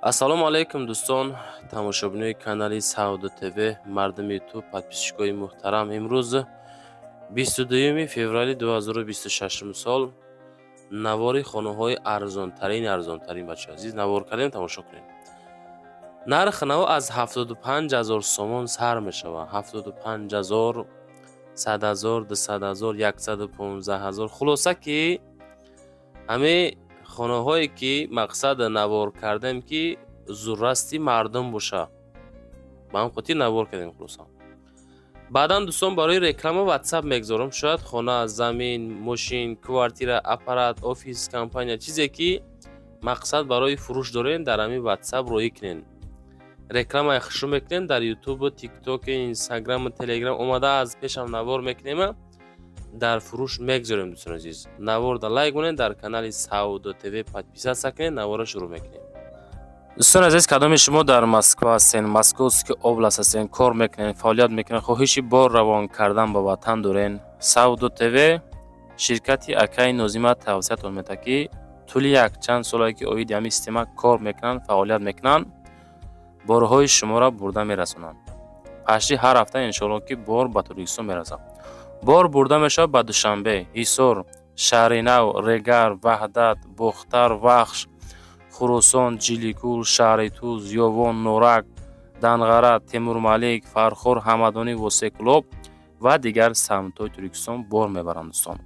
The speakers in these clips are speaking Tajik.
Ассалому алайкум, дӯстон, тамошобинои канали Савдо ТВ, мардуми Ютуб, подписчикои муҳтарам. Имрӯз 22 феврали 2026 сол навори хонаҳои арзонтарин, арзонтарин, бачаҳо азиз, навор кардем, тамошо кунед. Нарх нав аз 75 ҳазор сомон сар мешавад. 75 ҳазор, 100 ҳазор, 200 ҳазор, 115 ҳазор. Хулоса ки ҳамин хонаҳое ки мақсад навор кардем, ки зуррасти мардум боша, ба ҳам хотир навор кардем. Хулоса, баъдан, дӯстон, барои реклама Ватсап мегзорам. Шояд хона, замин, мошин, квартира, аппарат, офис, компания, чизе ки мақсад барои фурӯш дорем, дар ҳамин Ватсап роӣ кунен. Рекламаи хушрӯ мекунем дар Ютубу, Тиктоку, Инстаграму, Телеграм. Омада аз пешам навор мекунем, дар фурӯш мегзорем. Дӯстони азиз, наворда лайк монед, дар канали Савдо ТВ подписаться кунед. Навора шурӯъ мекунем. Дӯстони азиз, кадоми шумо дар Москва ҳастен, Московский область ҳастен, кор мекунед, фаъолият мекунед, хоҳиши бор равон кардан ба ватан дорен, Савдо ТВ ширкати акаи Нозима тавсиятон медиҳад, ки тӯли якчанд солае ки оиди ҳамин система кор мекунанд, фаъолият мекунанд, борҳои шуморо бурда мерасонанд. Пашти ҳар ҳафта, иншоалло, ки бор ба Тоҷикистон мерасад. Бор бурда мешавад ба Душанбе, Ҳисор, Шаҳринав, Регар, Ваҳдат, Бохтар, Вахш, Хуросон, Ҷиликул, шаҳри Туз, Ёвон, Норак, Данғара, Темурмалик, Фархор, Ҳамадонӣ, Восекӯлоб ва дигар самтҳои Тоҷикистон бор мебаранд. Дӯстон,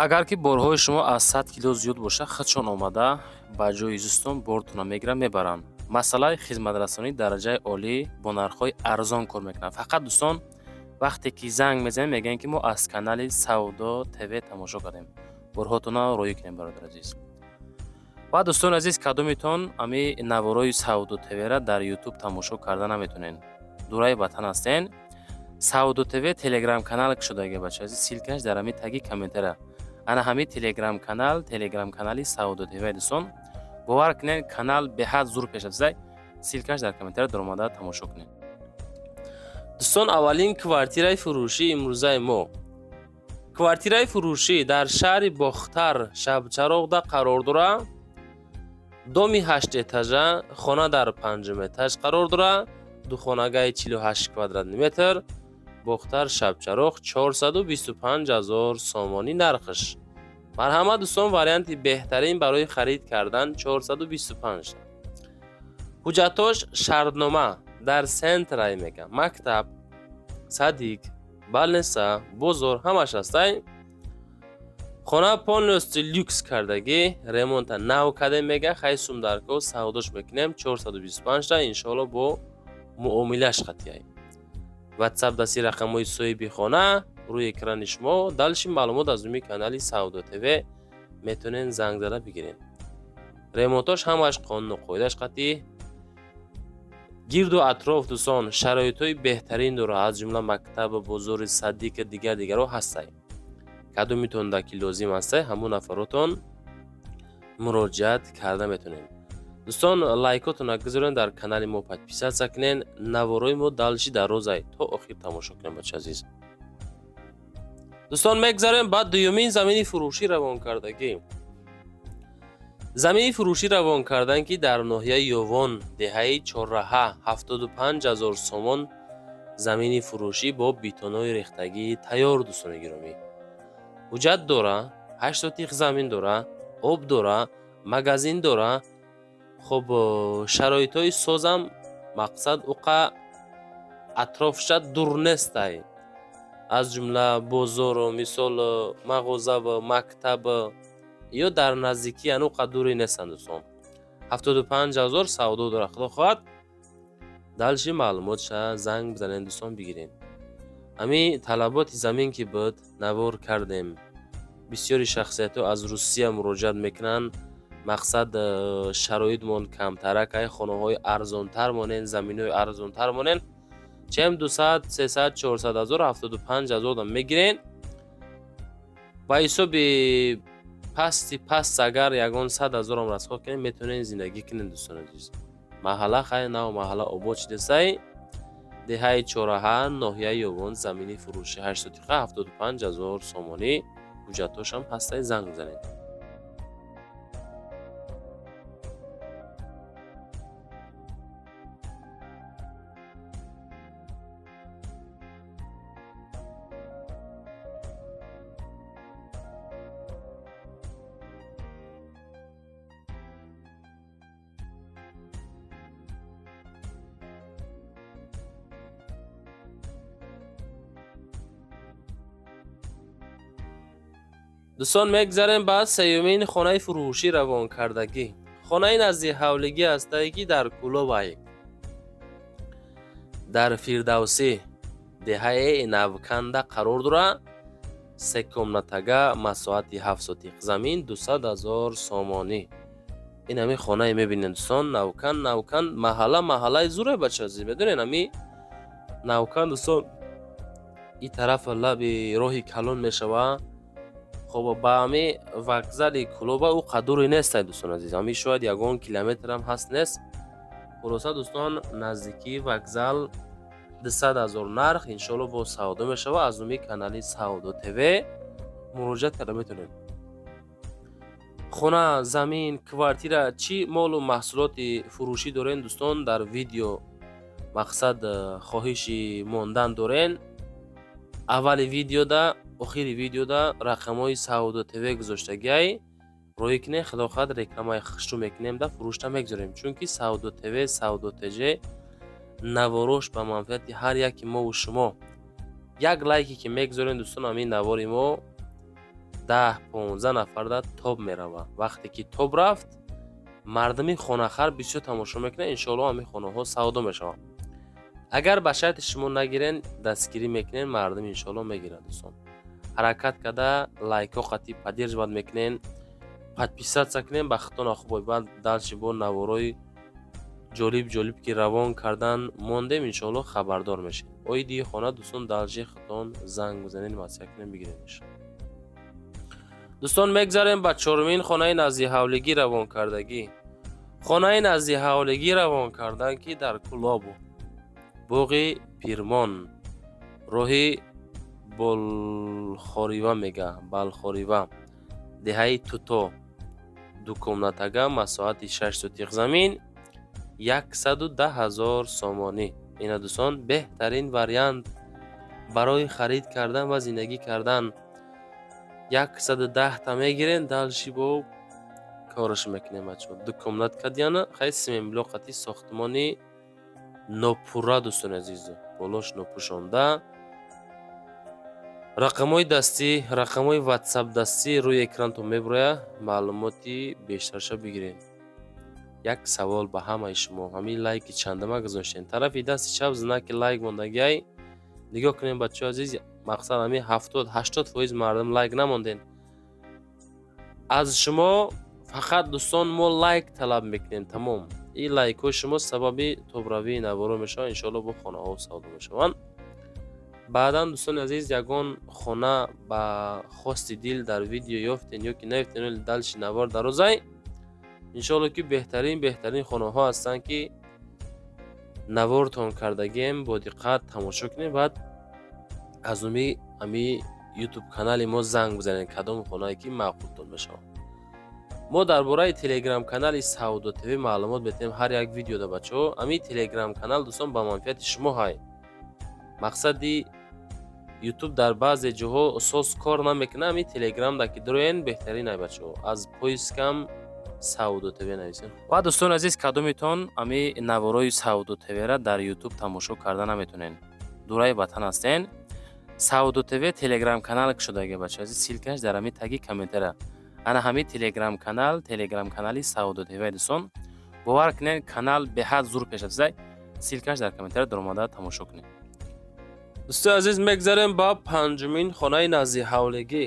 агар ки борҳои шумо аз 100 кило зиёд бошад, худшон омада ба ҷои зистон бортонро мегиранд, мебаранд. Масъалаи хизматрасонии дараҷаи олӣ, бо нархҳои арзон кор мекунанд. Фақат, дӯстон, вақте ки занг мезанем, мегӯянд, ки мо аз канали Савдо ТВ тамошо кардем, борҳотонро роӣ кунем, бародари азиз. Ва, дӯстони азиз, кадомитон ами наворои Савдо ТВра дар Ютуб тамошо карда наметонен, дураи ватан ҳастен, Савдо ТВ Телеграм канал кушодаги, бача азиз, ссылкаш дар ҳами таги комментария. Ана ҳами Телеграм канал, Телеграм канали Савдо ТВ. Дӯстон, бовар кунед, канал беҳад зур пешрафтазай. Ссылкаш дар комментария, даромада тамошо кунед. Дӯстон, аввалин квартираи фурӯшии имрӯзаи мо, квартираи фурӯшӣ дар шаҳри Бохтар, Шабчароғда қарор дорад. Доми ҳаштэтажа, хона дар панҷум этаж қарор дорад. Духонагаи 48 квадратный метр, Бохтар, Шабчароғ, 425 ҳазор сомонӣ нархш. Марҳамат, дӯстон, варианти беҳтарин барои харид кардан, 425. Ҳуҷҷатош шартнома. Дар центрай мегам, мактаб, садик, больница, бозор ҳамаш ҳастай. Хона полностью люкс кардагӣ, ремонта нав кардем, мега. Хай, сумдарко савдош мекунем 425 та, иншоалло, бо муомилаш қатъияй. Ватсап дасти рақамҳои соҳиби хона рӯи экрани шумо. Дальше маълумот аз рӯи канали Савдо ТВ метавонед занг зада бигиред. Ремонтош ҳамаш қонуну қоидаш қатъӣ. Гирду атроф, дӯстон, шароитҳои беҳтарин дорад, аз ҷумла мактаб, бозори, садика, дигар дигарҳо ҳастай. Кадомитонда ки лозим ҳастай, ҳамун нафаротон муроҷиат карда метавонед. Дӯстон, лайкотонро гузоред, дар канали мо подписаться кунед. Наворои мо дальше дарозай, то охир тамошо кунед, бача азиз. Дӯстон, мегзарем ба дуюмин замини фурӯшӣ равон кардагӣ. Замини фурӯшӣ равон кардан, ки дар ноҳияи Ёвон, деҳаи Чорраҳа, 75 ҳазор сомон замини фурӯшӣ бо бетонҳои рехтагии тайёр. Дӯстони гиромӣ, ҳуҷҷат дора, 8 сотих замин дора, об дора, магазин дора. Хуб, шароитҳои созам, мақсад, уқа атрофша дур нестай, аз ҷумла бозору, мисол, мағозаву мактаб ё дар наздикӣ, яъне уқа дуре нестанд. Дӯстон, 75 ҳазор савдо дорад. Худо хоҳад, дальше маълумотша занг бизанед, дӯстон, бигиред. Ҳамин талаботи замин ки буд, навор кардем. Бисёри шахсиятҳо аз Русия муроҷиат мекунанд. Мақсад, шароитмон камтарак ай, хонаҳои арзонтар монен, заминҳои арзонтар монен. Чем 200, 300, 400 ҳазор, 75 ҳазор мегирен. Ба ҳисоби пасти паст, агар ягон 100 ҳазорам расход кунед, метавонед зиндагӣ кунед. Дӯстони азиз, маҳалла хай нав маҳалла обод шудасай. Деҳаи Чораҳа, ноҳияи Ёвон, замини фурӯши 8 сотиха, 75 ҳазор сомонӣ. Ҳуҷҷатҳошам ҳастай, занг бизанед. Дӯстон, мегзарем ба сеюмин хонаи фурӯшӣ равонкардагӣ. Хонаи назди ҳавлигӣ ҳастае, ки дар Кӯлобай, дар Фирдавсӣ, деҳаи Навканда қарор дорад. Се комнатага, масоҳати 7 сотиқ замин, 200 000 сомонӣ. Ин ҳамин хонае мебинед, дӯстон, Навкан. Навкан маҳалла, маҳаллаи зуре, бачаазиз, медонед, ҳами Навкан, дӯстон, ин тараф лаби роҳи калон мешава. Хоб, ба ҳами вокзали Кӯлоба ӯ қадуре нестай, дӯстон азиз, ҳами шояд ягон километрам ҳаст, нест. Хулоса, дӯстон, наздикии вокзал, 200 000 нарх, иншоалло бо савдо мешава. Аз номи канали Савдо ТВ муроҷиат карда метавонед. Хона, замин, квартира, чӣ молу маҳсулоти фурӯшӣ дорен, дӯстон, дар видео мақсад хоҳиши мондан дорен, аввали видеода, охири видеода рақамҳои Савдо ТВ гузоштагиай, роҳӣ кунем. Худо хоҳад, рекламаи хушрӯ мекунем, да фурӯшта мегузорем, чунки Савдо ТВ, Савдо ТЖ наворош ба манфиати ҳар яки мову шумо. Як лайке ки мегузорем, дӯстон, ҳамин навори мо 10-15 нафарда тоб мерава. Вақте ки тоб рафт, мардуми хонахар бисёр тамошо мекунад, иншоалло ҳамин хонаҳо савдо мешаванд. Агар ба шарти шумо нагирен, дастгирӣ мекунем, мардум иншоалло мегирад. Дӯстон, ҳаракат карда лайкҳо қатъи поддерживать мекунен, подписаться кунем ба худтон. Хуб, баъд дальше бо наворои ҷолиб ҷолиб ки равон кардан мондем, иншоалло хабардор мешед. Оиди хона, дӯстон, дальше худтон занг бизанед, маслиҳат кунем, бигиремш. Дӯстон, мегзарем ба чорумин хонаи назди ҳавлигӣ равонкардагӣ. Хонаи назди ҳавлигӣ равон кардан, ки дар Кӯлобу, боғи Пирмон, роҳи Болхорива мега, Балхорива, деҳаи Туто, дукомнатага, масоҳати 6 сотиқ замин, 110 000 сомонӣ. Ина, дӯстон, беҳтарин вариант барои харид кардан ва зиндагӣ кардан. 110-та мегирен, дальше бо кораш мекунем, бачаҳо. Ду комнат кадияна, хай, цементблок қати, сохтмони нопурра, дӯстони азизу, болош нопӯшонда. Рақамҳои дастӣ, рақамҳои ватсап дастӣ рӯи экрантон мебурояд, маълумоти бештарша бигиред. Як савол ба ҳамаи шумо: ҳамин лайки чандама гузоштем? Тарафи дасти чап знаки лайк мондагиай, нигоҳ кунем, бачаҳои азиз. Мақсад, ҳамин 70-80% мардум лайк намонден. Аз шумо фақат, дӯстон, мо лайк талаб мекунем, тамом. Ин лайкҳои шумо сабаби тобравии наворо мешаванд, иншоалло бо хонаҳо савдо мешаванд. Баъдан, дӯстони азиз, ягон хона ба хости дил дар видео ёфтен ё ки наёфтен, дальше навор дарозай. Иншоалло ки беҳтарин, беҳтарин хонаҳо ҳастанд, ки навортон кардагием, бо диққат тамошо кунем. Баъд аз номи ҳами ютуб канали мо занг бизанед, кадом хонае ки маъқултон мешавад. Мо дар бораи телеграм канали Савдо ТВ маълумот метиҳем ҳар як видеода, бачаҳо. Ҳамин телеграм канал, дӯстон, ба манфиати шумо ҳай. Мақсади ютуб дар баъзе ҷоҳо соз кор намекунад, ҳамин телеграм да ки дуроен, беҳтарин ай, бачаҳо. Аз поискам Савдо ТВ нависем. Ва, дӯстони азиз, кадомитон ҳами наворои Савдо ТВра дар ютуб тамошо карда наметонен, дураи ватан ҳастен, Савдо ТВ телеграм канал кушодаги, бачаҳо азиз, ссылкаш дар ҳамин таги комментария. Ана ҳамин телеграм канал, телеграм канали Савдо ТВ. Дӯстон, бовар кунед, канал беҳад зур пешрафтазай. Ссылкаш дар комментария, даромада тамошо кунед. Дӯстои азиз, мегзарем ба панҷумин хонаи назди ҳавлигӣ.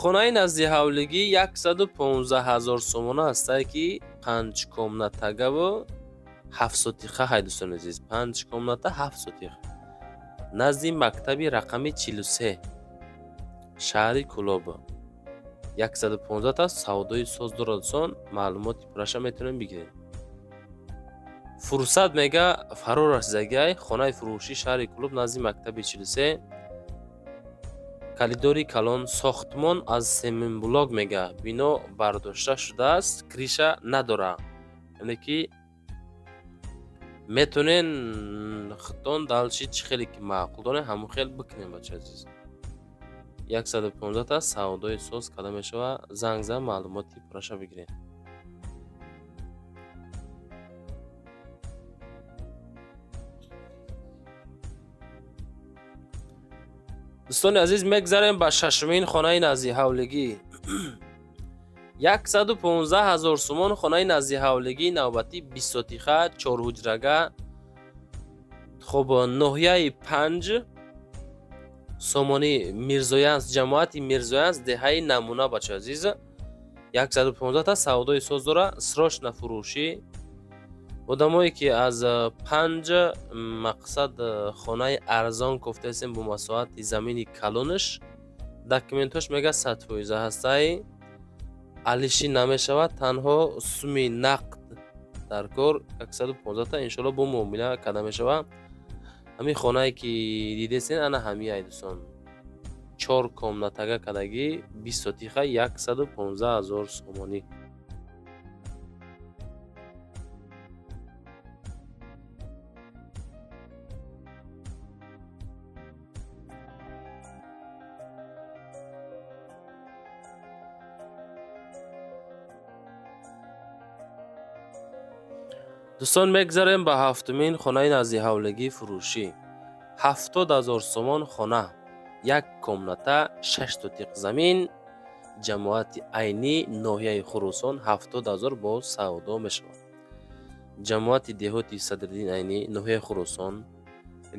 Хонаи назди ҳавлигӣ 115 000 сомона ҳастае, ки панҷ комнатагаву 7 сотиха ҳай, дӯстони азиз, панҷ комната, 7 сотих, назди мактаби рақами 43 шаҳри Кӯлоб, 115 та савдои соз дорад. Дӯстон, маълумоти пурраша метавонем бигирем. Фурсат мега фаро расидагиай. Хонаи фурӯшӣ, шаҳри Кӯлоб, назди мактаби 43, калидори калон, сохтмон аз цементблок мега, бино бардошта шудааст, крыша надорад, яъне ки метавонен худтон дальше чӣ хеле ки маъқул дорем, ҳамон хел бикунем, бачаи азиз. 115 та савдои соз карда мешавад, занг зад, маълумоти пурраша бигирем. Дӯстони азиз, мегзарем ба шашумин хонаи наздиҳавлигӣ. 115 000 сомон хонаи наздиҳавлигии навбатӣ, 20 сотиха, чорҳуҷрага. Хоб, ноҳияи Панҷ, сомонӣ Мирзоянс, ҷамоати Мирзоянс, деҳаи Намуна. Бачаи азиз, 115 та савдои соз дора, срочно фурӯшӣ. Одамое ки аз Панҷ, мақсад, хонаи арзон кофтаистем бо масоҳати замини калонаш, документош мега 100% ҳастай, алишӣ намешавад, танҳо суми нақд дар кор. 115 та иншоалло бо муомила карда мешавад. Ҳамин хонае ки дидесен, ана ҳамиай, дӯстон, чор комнатага кардагӣ, 20 сотиха, 115 000 сомонӣ. Дӯстон, мегзарем ба ҳафтумин хонаи наздиҳавлигии фурӯшӣ. 70 000 сомон хона, як комната, 6 сотиқ замин, ҷамоати Айнӣ, ноҳияи Хуросон, 70 000 бо савдо мешавад. Ҷамоати деҳоти Садриддин Айнӣ, ноҳияи Хуросон,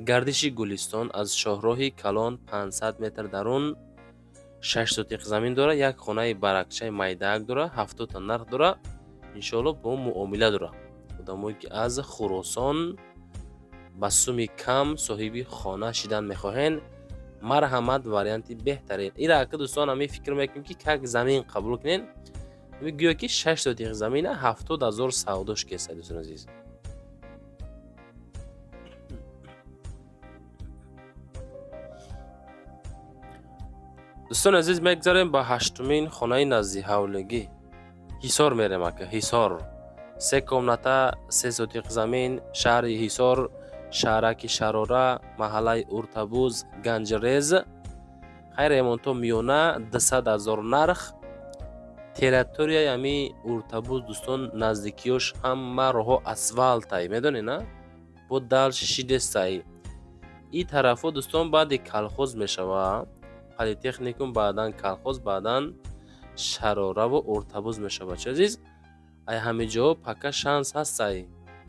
гардиши Гулистон, аз шоҳроҳи калон 500 метр дарун, 6 сотиқ замин дора, як хонаи баракчаи майдаак дора, 70 та нарх дора, иншоалло бо муомила дора. Одамое ки аз Хуросон ба суми кам соҳиби хона шидан мехоҳен, марҳамат, варианти беҳтарин ира. Ака, дӯстон, ҳамин фикр мекунем, ки как замин қабул кунен, гӯё ки 6 сотиқ замина 70 000 савдош кеса, дӯстони азиз. Дӯстони азиз, мегзарем ба ҳаштумин хонаи наздиҳавлигӣ. Ҳисор мерем, ака, Ҳисор, се комната, 3 сотиқ замин, шаҳри Ҳисор, шаҳраки Шарора, маҳаллаи Уртабуз, Ганҷрез. Хайр, ремонтҳо миёна, 200 000 нарх. Территорияи ҳами Уртабуз, дӯстон, наздикиёш ҳама роҳҳо асфалтай, медонед на, бо дальше шидестай. И тарафҳо, дӯстон, баъди колхоз мешава, политехникум, баъдан колхоз, баъдан Шарораву Уртабуз мешава. Чи азиз, ай ҳами ҷо пока шанс ҳастай,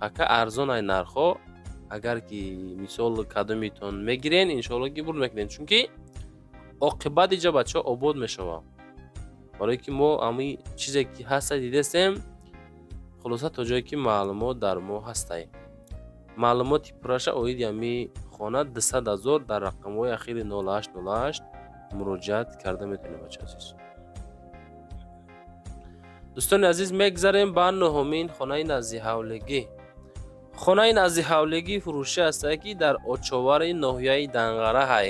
пока арзон ай нархҳо. Агар ки мисол кадомитон мегирен, иншоалло ки бурд мекунед, чунки оқибат иҷа, бачаҳо, обод мешава, барое ки мо ҳами чизе ки ҳастай дидестем. Хулоса, то ҷое ки маълумот дар мо ҳастай, маълумоти пурраша оиди ҳами хона 200 000 дар рақамҳои ахири 0808 муроҷиат карда метавонед, бача азиз. Дӯстони азиз, мегзарем ба нуҳумин хонаи наздиҳавлигӣ. Хонаи наздиҳавлигӣ фурӯшӣ ҳастае, ки дар Очовари ноҳияи Данғара ҳай,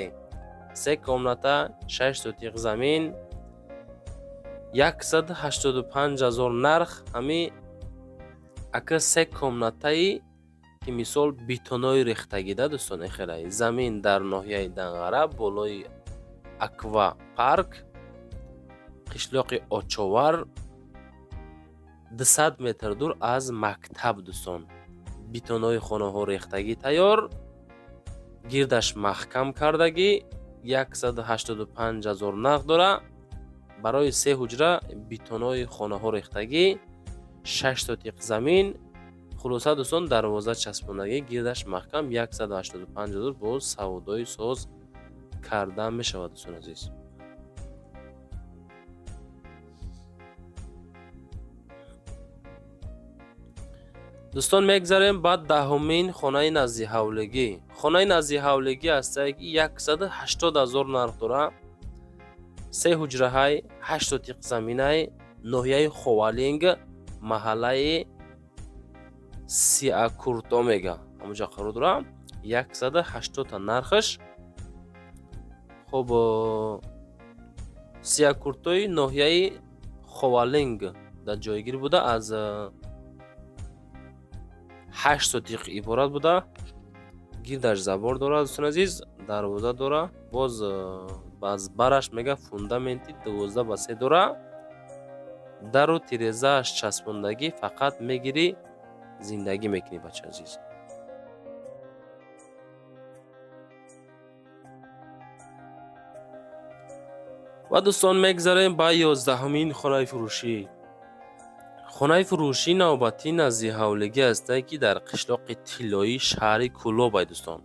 се комната, 6 сотиқ замин, 185 000 нарх. Ҳами, ака, се комнатаи ки мисол бетонои рехтагида, дӯстон, эхелай замин дар ноҳияи Данғара, болои аквапарк, қишлоқи Очовар, 200 метр дур аз мактаб. Дӯстон, бетонои хонаҳо рехтагӣ тайёр, гирдаш маҳкам кардагӣ, 185 000 нарх дора. Барои се ҳуҷра бетонои хонаҳо рехтагӣ, 6 сотиқ замин. Хулоса, дӯстон, дарвоза часпондагӣ, гирдаш маҳкам, 185 000 бо савдои соз карда мешавад, дӯстони азиз. Дӯстон, мегзарем ба даҳумин хонаи наздиҳавлигӣ. Хонаи наздиҳавлигӣ ҳастае, ки 180 000 нарх дора, се ҳуҷраҳай, 8 сотиқ заминай, ноҳияи Ховалинг, маҳаллаи Сиакурто мега, ҳамонҷа қарор дора, 180 та нархаш. Хоб, Сиякуртои ноҳияи Ховалинг дар ҷойгир буда, аз 8 сотиқ иборат буда, гирдаш забор дорад, дӯстони азиз, дарвоза дора, боз аз бараш мега фундаменти 12 ба 3 дора, дару тирезааш часпондагӣ, фақат мегирӣ, зиндагӣ мекунӣ, бача азиз. Ва, дӯстон, мегзарем ба 11-умин хонаи фурӯшӣ. Хонаи фурӯшӣ навбатӣ назди ҳавлигӣ ҳастае, ки дар қишлоқи Тиллоӣ, шаҳри Кӯлоб ай, дӯстон.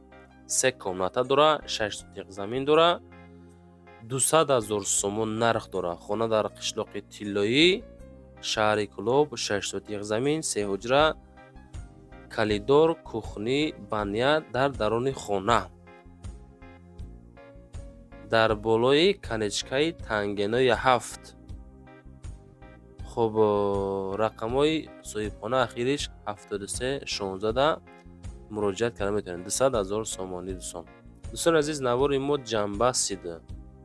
Се комната дора, 6 сотиқ замин дора, 200 000 сомон нарх дора. Хона дар қишлоқи Тиллоӣ, шаҳри Кӯлоб, 6 сотиқ замин, се ҳуҷра, коридор, кухня, баня дар даруни хона, дар болои конечкаи Тангенои 7. Хуб, рақамҳои соҳибхона ахириш 73 16-да муроҷиат карда метавонед. 200 000 сомонӣ, дӯстон. Дӯстони азиз, навори мо ҷамъбаст.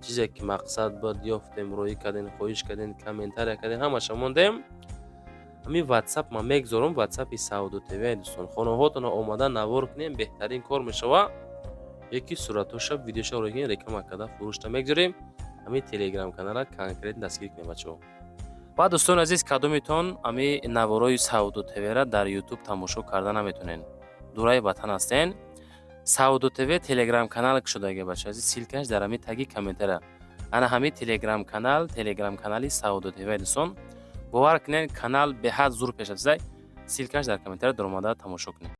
Чизе ки мақсад буд, ёфтем, роҳӣ кардем, хоҳиш кардем, комментария кардем, ҳамаша мондем. Ҳамин Ватсап ман мегзорам, Ватсапи Савдо ТВ. Дӯстон, хонаҳотонро омада навор кунем, беҳтарин кор мешава. Яки суратҳоша, видеоша роҳӣ кунем, реклама карда фурӯшта мегзорем. Ҳамин Телеграм канала конкрет дастгир кунем, бачаҳо. Ва, дӯстони азиз, кадомитон ҳами наворои Савдо ТВра дар Ютуб тамошо карда наметонен, дураи ватан ҳастен, Савдо ТВ Телеграм канал кушодаги, бача азиз, ссылкаш дар ҳами таги комментария. Ана ҳами Телеграм канал, Телеграм канали Савдо ТВ. Дӯстон, бовар кунед, канал беҳад зур пеш рафтааст. Ссылкаш дар комментария, даромада тамошо кунед.